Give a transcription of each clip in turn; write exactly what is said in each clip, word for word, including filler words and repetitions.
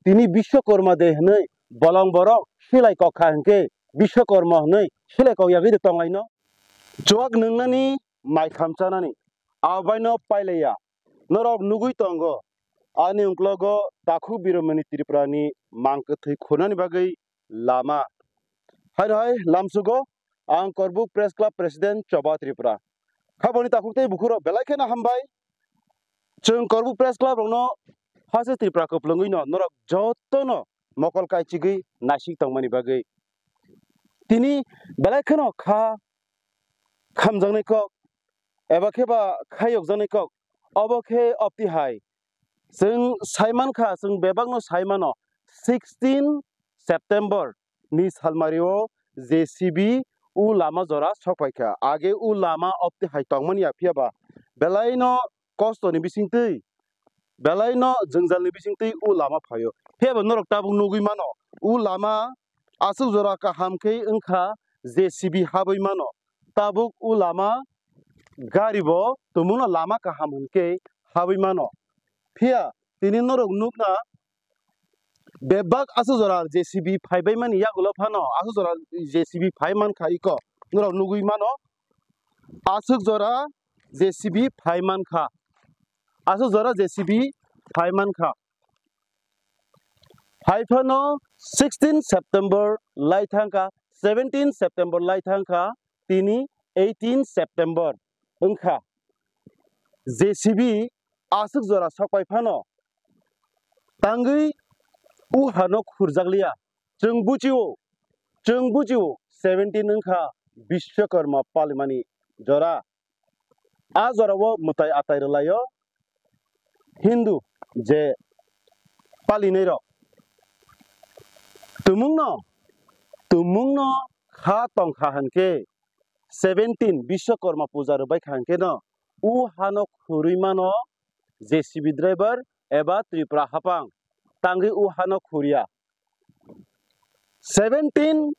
tini Biswakarma de hwnwi bolong borok silai kok kha hwnkhe Biswakarma hwnwi silai kok yagwi de tonglaino. Chuak nwngnani, mai kham chanani, abaino pailaiya. Norok nugwi tongo, ani uklogo Takhuk Biromani Tripurani mang kwthwi khunani bagwi lama. Hai hai lamsugo ang Korbuk Press Club President Choba Tripura. Khaboni takhuk tei bukhurok belai kheno hambai. Chwng Korbuk Press Club rokno hase Tripura kwplwngwi no norok jotono mokol kaichigwi naisik tongmani bagwi. Tini belai kheno kha khamjaknai kok eba khe ba khayokjaknai kok, obo khe opti hai. Chwng sai mankha, chwng bebakno sai mano, sixteen September ni salmario J C B o lama jora sok paikha. Age o lama opti hai tongmani ya, phiya ba belaino kostoni bisingtwi, belaino jwngjalni bisingtwi o lama phaio. Phiya ba norok tabuk nugwi mano, o lama aswk jora kaham khe wngkha, J C B habwi mano. Tabuk o lama gari bo tumungno lama kaham hwnkhe habwi mano. Phiya tini norok nukna bebak aswk jora J C B phaibai mani yagulo phano aswk jora J C B phai mankha iko norok nugwi mano. Aswk jora J C B phai mankha, aswk jora J C B phai mankha. Hai phano sixteen September lai thangkha, seventeen September lai thangkha, tini eighteen September wngkha. J C B aswk jora sokpai phano tangwi o hano khurjakliya. Chwng bujio, chwng bujio seventeen wngkha Biswakarma palimani jora. A jorao mwtai atai rwlaio Hindu je palinai rok. Tumungno, tumungno kha tongkha hwnkhe seventeen Biswakarma puja rwbai kha hwnkhe no o hano khurwi mano J C B driver eba Tripura hapang tangwi o hano khurya. Seventeen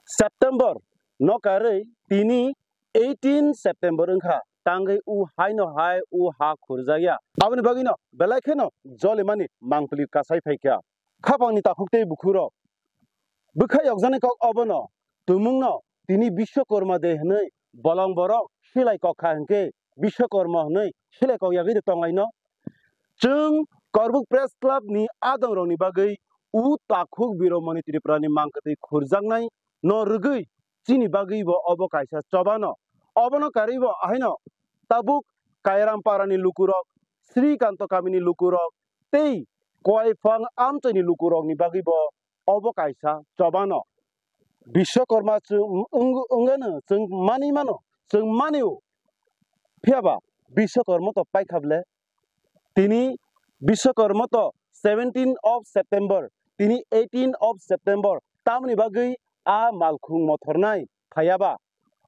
September no karwi tini eighteen September wngkha, tangwi o haino hai o ha khurjakya. Aboni bagwino belai kheno jolimani mangpili kasai phaikha. Khapangni takhuk tei bukhurok bwkha yokjaknai kok obono, tumungno tini Biswakarma de hwnwi bolong borok silai kok kha hwnkhe Biswakarma hwnwi silai kok yagwi de tonglaino. Chwng Korbuk Press Club ni adongrokni bagwi o Takhuk Biromani Tripurani mangkwtwi khurjaknai no rwgwi chini bagwi bo obo kaisa chobano. Obono karwi bo ahaino tabuk Kairam parani lukurok, Srikanto kamini lukurok tei Koiphang amchaini lukurokni bagwi bo obo kaisa chobano. Biswakarma chwng wng-, wngano chwng manwi mano, chwng manio. Phiya ba Biswakarma to paikha ble. Tini Biswakarma to seventeen of September, tini eighteen of September, tamoni bagwi a malkhung mothornai phaiya ba?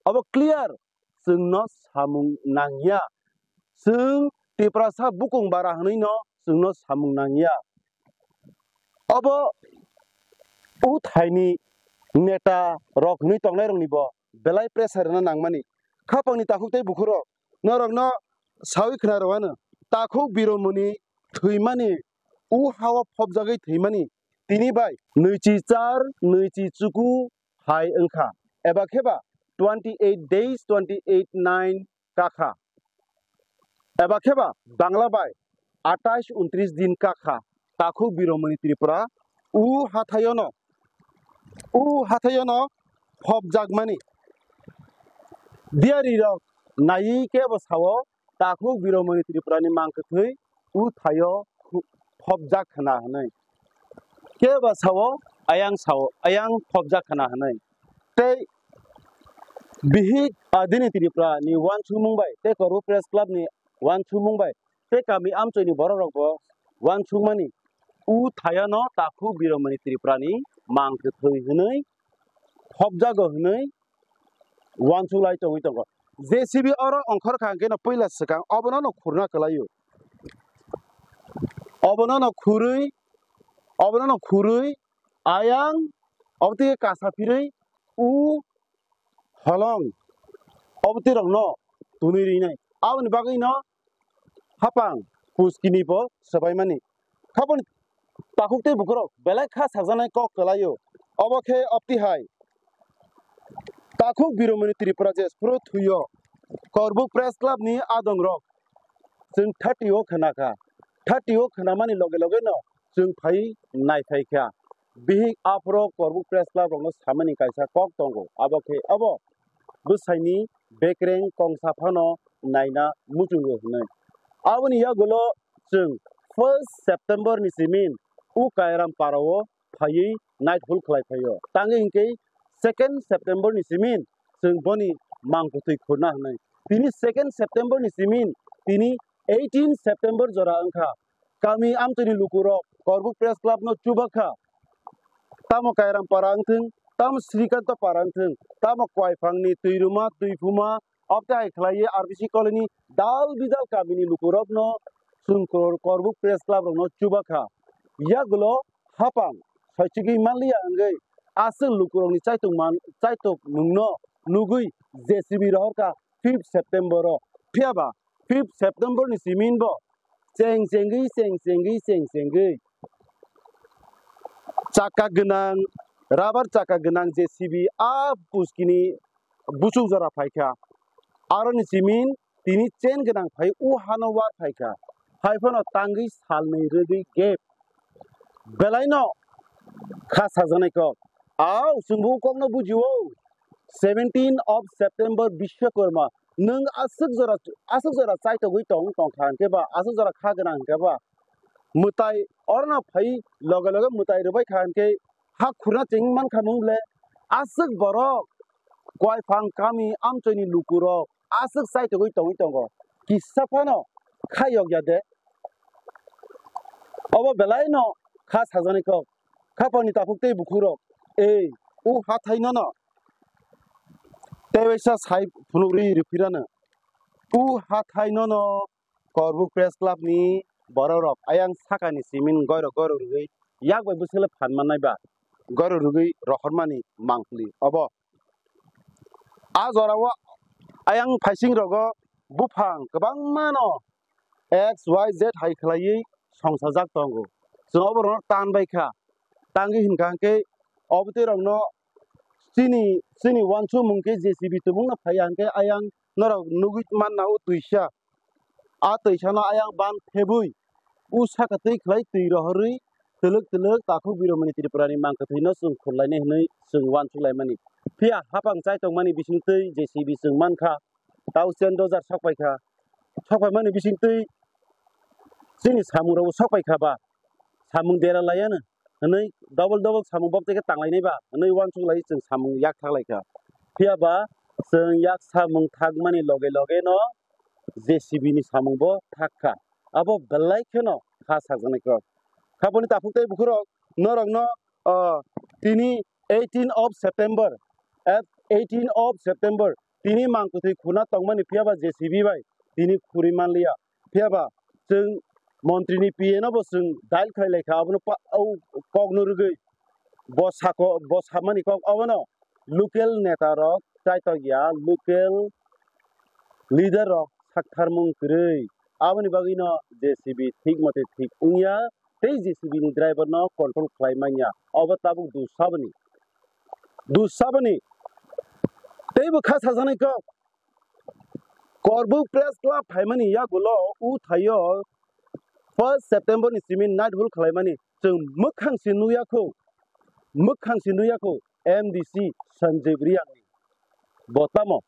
Obo clear, chwngno samung nangya. Chwng Tiprasa bukung bara hwnwi no chwngno samung nangya. Obo o thaini neta rok hwnwi tongnai rokni bo belai pressure rwna nangmani. Khapangni takhuk tei bukhurok norokno sawi khna rwano, Takhuk Biromani thwimani, o hao phobjagwi thwimani tini bai nwichi char, nwichi chuku hai wngkha, eba khe ba twenty eight days, twenty eight nine kakha, eba khe ba Bangla bai atais untris din kakha. Takhuk Biromani Tripura o hathayono, o hathayono phobjakmani. Diyari rok naiwi kebo sao, Takhuk Biromani Tripurani mangkwthwi o thaio khu-, phobjak khna hwnwi. Kebo sao, ayang sao, ayang phobjak khna hwnwi. Tei bihik adini Tripura ni uansukmung bai tei Korbuk Press Club ni uansukmung bai tei kami amchoi ni borok rok bo uansukmani, o thayano Takhuk Biromani Tripura ni mangkwthwi hwnwi phobjago hwnwi uansuk lai tongwi tongo. J C B oro ongkhor kha hwnkhe no puila swkang obono no khurna kwlaio. Obono no khurwi, obono no khurwi ayang obo tei kasa phirwi o holong obo tei rokno tunwi rinai. Aboni bagwino hapang puskini bo swbaimani. Haboni Takhuk tei bukhurok belai kha sakjaknai kok kwlaio. Obo khe opti hai. Takhuk Biromoni Tripura je phuru thuio. Korbuk Press Club ni adongrok chwng thirty o khna kha. Thirty o khnamani loge loge no chwng phai nai phai kha. Bihik aphuru Korbuk Press Club rokno samani kaisa kok tongo. Abo khe obo bwsaini bekreng kongsa phano naina muchungo hwnwi. Aboni yagulo chwng first September ni simin u Kairam Parao phaiwi night hall khlai phaio. Tangwi hinkhe second September ni simin chwng boni mangkwthwi khurna hwnwi. Tini second September ni simin tini eighteen September jora wngkha. Kami amtwini lukurok Korbuk Press Club no chubakha. Tamo Kairam para wngthwng, tamo Srikanta para wngthwng, tamo Koiphangni, Twiruma, Twifuma, obtwi hai khlaiwi R B C colony dal bidal kamini lukurokno chwng Kor-, Korbuk Press Club rokno chubakha. Yagulo hapang soichigwi manliya wngwi aswk lukurokni chaitok man-, chaitok nwngno nugwi J C B rohorkha fifth September o. Phiyaba fifth September ni simin bo cheng chengwi, cheng chengwi, cheng chengwi chakka gwnang, rubber chakka gwnang J C B a puskini buchuk jora phaikha. Aroni simin tini chain gwnang phai u hano war phaikha. Hai phano tangwi salnwi rwgwi gap. Belaino kha sajaknai kok. Au, chwngbo u kokno bujio. Seventeen of September Bishwakarma. Nwng aswk jora, aswk jora chaitogwi tong, tongkha hinkhe ba, aswk jora kha gwnang hinkhe ba. Mwtai orno phai loge loge mwtai rwbai kha hinkhe ha khurna cheng mankha mung le. Aswk borok Koiphang kami amchoini lukurok aswk chaitogwi tongwi tongo. Kisa phano khayok ya de. Obo belai no kha sajani kok. Khapangni takhuk tei bukhurok. Ei, u hathai nono. Tei waisa sai phunukri ripirano. U hathai nono Korbuk Press Club ni borok rok ayang sakani simin goiro goiro rwgwi yak bai bwswk le phan mannai ba goiro rwgwi rohormani mangpili. Obo a jorao ayang phaising rogo buphang kwbangma no X Y Z hai khlaiwi songsajak tongo. Chwng oborokno tan bai kha. Tangwi hinkha hinkhe obo twi rokno chini, chini uansukmung khe J C B tubungno phaiya hinkhe ayang norok nugwi manna o twisa. A twisano ayang ban phebwi u saka twi khlai twi rohorwi twlwk twlwk takhuk Biromani Tripurani mangkwthwino chwng khurlainai hwnwi chwng uansuk laimani. Phiya hapang chaitokmani bisingtwi J C B chwng mankha, tau chen dojar sokpaikha. Sokpaimani bisingtwi chini samungrokbo sokpaikha ba. Samung dera laiano hwnwi double double samung bok teke tanglainai ba hwnwi uansuk lai chwng samung yak thak lai kha. Phiya ba chwng yak samung thakmani loge loge no J C B ni samung bo thak kha. Abo belai kheno kha sakjaknai kok. Khaboni takhuk tei bukhurok norokno, o, tini eighteen of September, at eighteen of September tini mangkwthwi khuna tongmani phiya ba J C B bai tini khuri manliya. Phiya ba chwng montri ni P A no bo chwng dial khlai lai kha, abono pa-, o kok no rwgwi bo sako, bo samani kok abono local neta rok chaitok ya, local leader rok saktharmung kwrwi. Aboni bagwi no J C B thik mote thik wngya tei J C B ni driver no control khlai manya. Obo tabuk dusaboni, dusaboni teibo kha sajaknai kok. Korbuk Press Club phaimani yagulo u thaio first September ni simi night hall khlaimani chwng mwkhang se nukya kho, mwkhang se nukya kho M D C Sanjay Reang ni. Bo tamo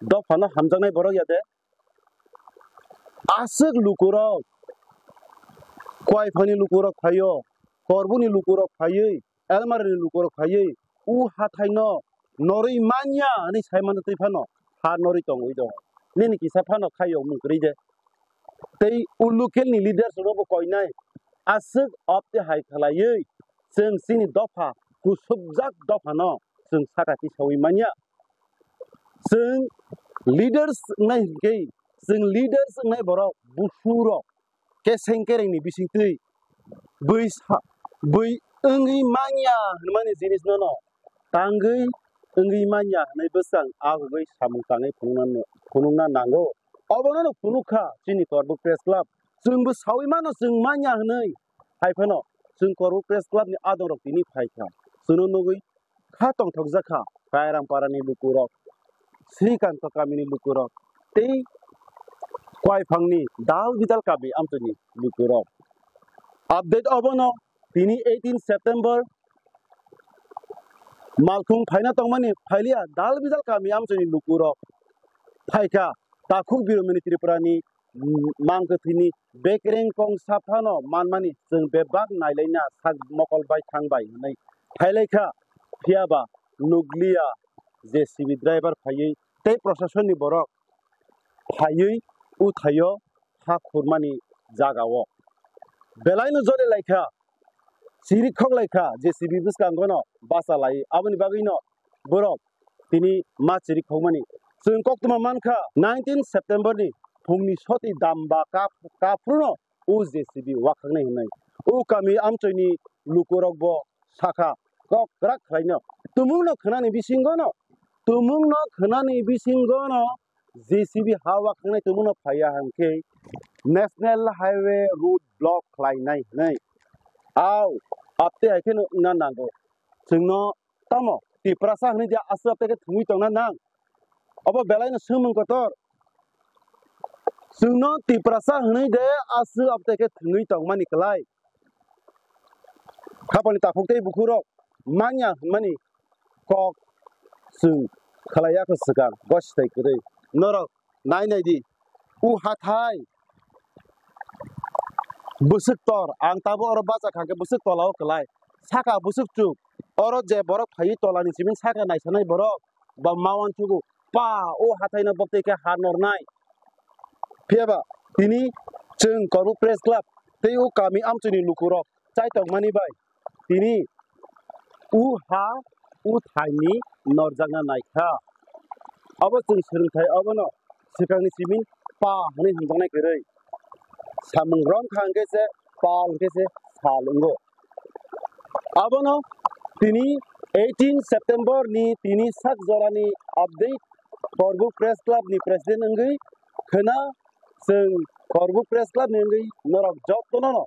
dophano hamjaknai borok ya de? Aswk lukurok, Koiphani lukurok phaio, Korbuni lukurok phaiwi, Elmarani lukurok phaiwi, u hathaino norwi manya hwnwi sai mano twi phano ha norwi tongwi do. Nini kisa phano khaio mung kwrwi de. Tei u local ni leaders rokno bo koinai aswk opte hai khlaiwi chwng chini dopha kusubjak dophano chwng saka tisawi manya. Chwng leaders wngnai hinkhe, chwng leaders wngnai borok busurok keseng kerengni bisingtwi bui sa-, bui wngwi manya hwnmani jinisnono tangwi wngwi manya hwnwi bwswng agugwi samung tangwi phunukna, phunukna nango. Obono phunuk kha chini Korbuk Press Club. Chwngbo sawi mano chwng manya hwnwi, hai phano chwng Korbuk Press Club ni adongrok tini phaikha. Chwngno nugwi kha tongthokjak kha Kairam parani lukurok, Srikanto kamini lukurok tei Koiphangni Dal Bidal kami amchini lukurok. Update obono tini eighteen September malkhung phaina tongmani phailiya Dal Bidal kami amchini lukurok phaikha Takhuk Biromani Tripurani mangkwthwini bekereng kongsa phano manmani chwng bebak nailaina sak mokol bai thang bai hwnwi phailaikha, phiyaba nukliya J C B driver phaiwi tei proshasonni borok phaiwi uthaio ha khurmani jagao belaino jole laikha, chirikhok laikha J C B bwskangono bacha lai, aboni bagwino borok tini ma chirikhokmani. Chwng koktwma mankha nineteen September ni phungni soti damba kap-, kaphruno o J C B wakhaknai hwnwi. O kami amchoini lukurokbo sakha kok kwrak khlaino. Tumungno khwnani bisingono, tumungno khwnani bisingono J C B ha wakhaknai tumungno phaiya hwnkhe National Highway road block khlainai hwnwi. Au, apte hai kheno wngna nango. Chwngno tamo Tiprasa hwnwi de aswk apte khe thwngwi tongna nang? Obo belaino swngmung kotor. Chwngno Tiprasa hwnwi de aswk apte khe thwngwi tongmani kwlai? Khapangni takhuk tei bukhurok manya hwnmani kok chwng khlaiya kho swkang, gosithai kwrwi. Norok nai nai di, o hathai bwswk tor, ang tabuk oro bacha kha khe bwswk tola o kwlai, saka bwswk chuk, oro je borok phaiwi tola ni simi saka naisanai borok ba ma uansukgo, pa o hathai no bokthai khe ha nornai. Phiyaba tini chwng Korbuk Press Club tei o kami amchini lukurok chai tongmani bai tini o ha o thaini norjakna naikha. Abo chwng swrwngthai obono swkangni simin pa hwnwi hwnjaknai kwrwi. Samung rwngkha hwnkhe se pa hwnkhe se sal wngo. Abono tini eighteen September ni tini sak jorani update Korbuk Press Club ni president wngwi khwna chwng Korbuk Press Club ni wngwi norok jotono no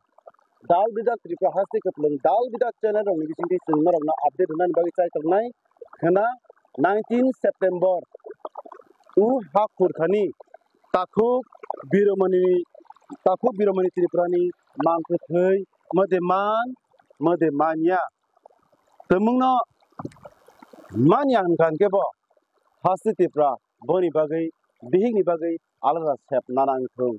Dal Bidal Tripura haste kwplwng Dal Bidal channel rokni bisingtwi chwng norokno update rwnani bagwi chai tongnai khwna nineteen September o ha khurkhani Takhuk Biromani, Takhuk Biromani Tripurani mangkwthwi mode man, mode manya. Tumungno manya hwnkha hwnkhe bo haste Tripura boni bagwi, bihikni bagwi alada sep nana wngthung.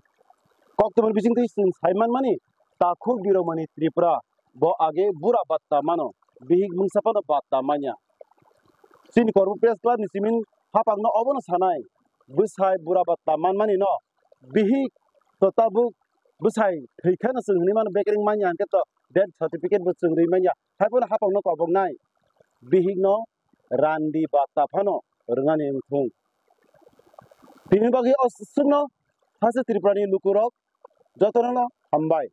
Koktwmani bisingtwi chwng saimanmani Takhuk Biromani Tripura bo age bura batta mano, bihik mungsa phano batta manya. Chini Korbuk Press Club ni simin hapangno obono sanai, bwsai bura batta manmani no bihik to tabuk bwsai thwi kheno chwng hwnwi mano, bekereng manya hwnkhe to death certificate bo chwng rwi manya, hai phano hapangno koboknai bihikno randi batta phano rwnani wngthung. Tini bagwi o swkno haste Tripurani lukurok jotono hambai.